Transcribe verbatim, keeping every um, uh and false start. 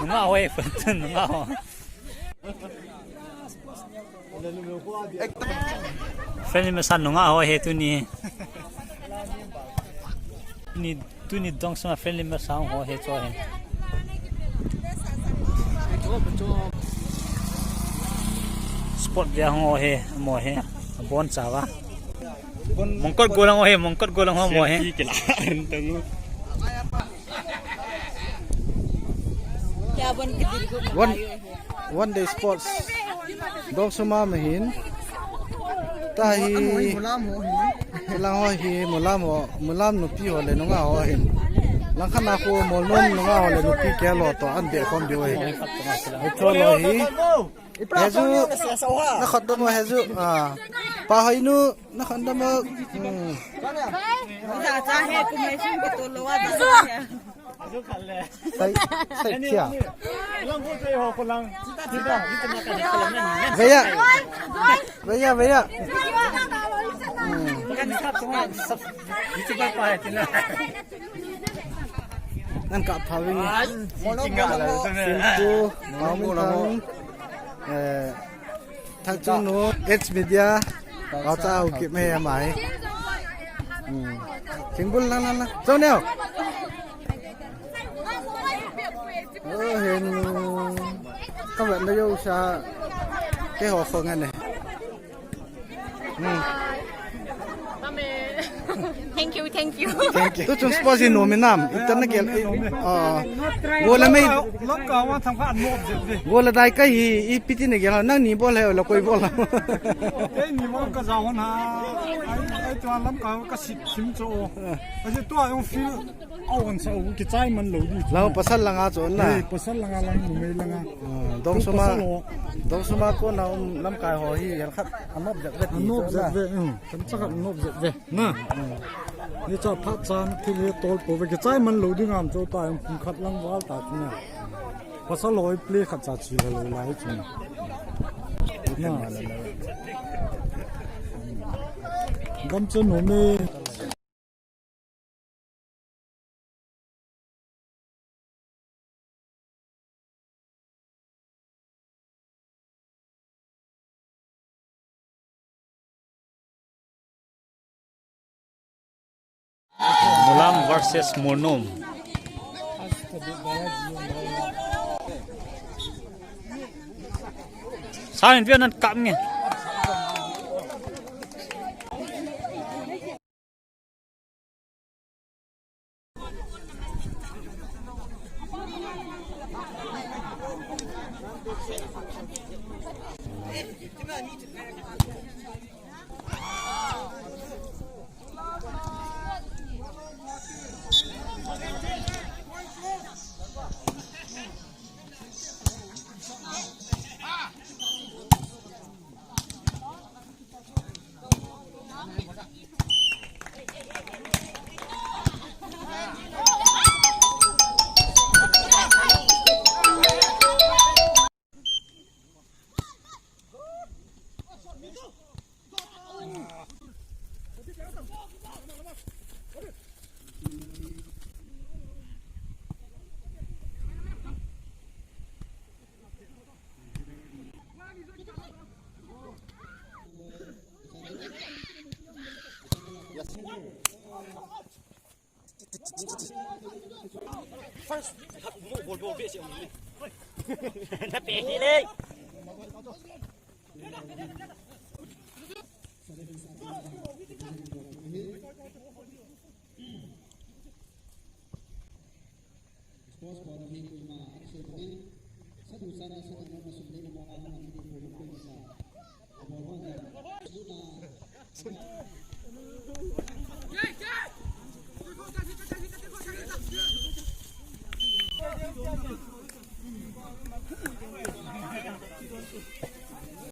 Nungah ho e, nungah ho. Friendly match a nungah ho e tuni. Tuni, tuni Dongsuma friendly match a hung ho e chu ahi. Sport dia hung ho e, amaho e. Abon chauva. Mongkot golang ho e, mongkot golang ho amaho e. One, one day sports. Dongsuma ma hin. Tahi. Lang ho hi, Mulam ho, Mulam nupi ho le nungah ho hin. Langkhat a khu Molnom nungah ho le nupi kilo to an be khom diu ahi. Ai to lo hi. Heju, na khut dom o Heju. Ah. Pa Hoinu, na khut dom o. Hmm. Sai, sai kia. Veia. Veia, veia. Hmm. Nan kap pha ving. Simpu, Mao Minthang. Eh, Thangchunnu, H Media, Aocha Haokip me mai. Hmm. Thingbul lang lang lang. Choneo. Oh, hin. Kavet na yo sa. Keiho kho ngan e. Hmm. Thank you, thank you. Thank you. Tu chung sport hi nom e nam. Itan na gel. Ah. Gola mei. Lamkai ho thang khat nom jep ve. Gola dai ka hi, ipi ti na gel. Nangni bol he la koi bol. Keini mo ka ja hon ha. Ai, ai tua lamkai ho ka sip sim cho. Aje tua jong field a on sa u kichai man lou di. Lau pasal langa cho na. Eh, pasal langa lang numei langa. Ah, Dongsuma. Pasal ho. Dongsuma kona um lamkai ho hi hel khat. Anop jep ve ti. Anop jep ve. Hmm. Kan cha khat anop jep ve. Na. Hmm. Ni cha phat chan thil hi tol po ve kichai man lou ding am cho ta, um, pung khat lang val ta ti na. Pasal ho play khat cha chi lou lai chu. Na. Gam chen ho me. Mulam versus Molnom. Sa in via nan kap nge. Sports board hi koima action in, sadu sana sadu na sum dei na mo ana ni ko ko ni sa. Abo ho na.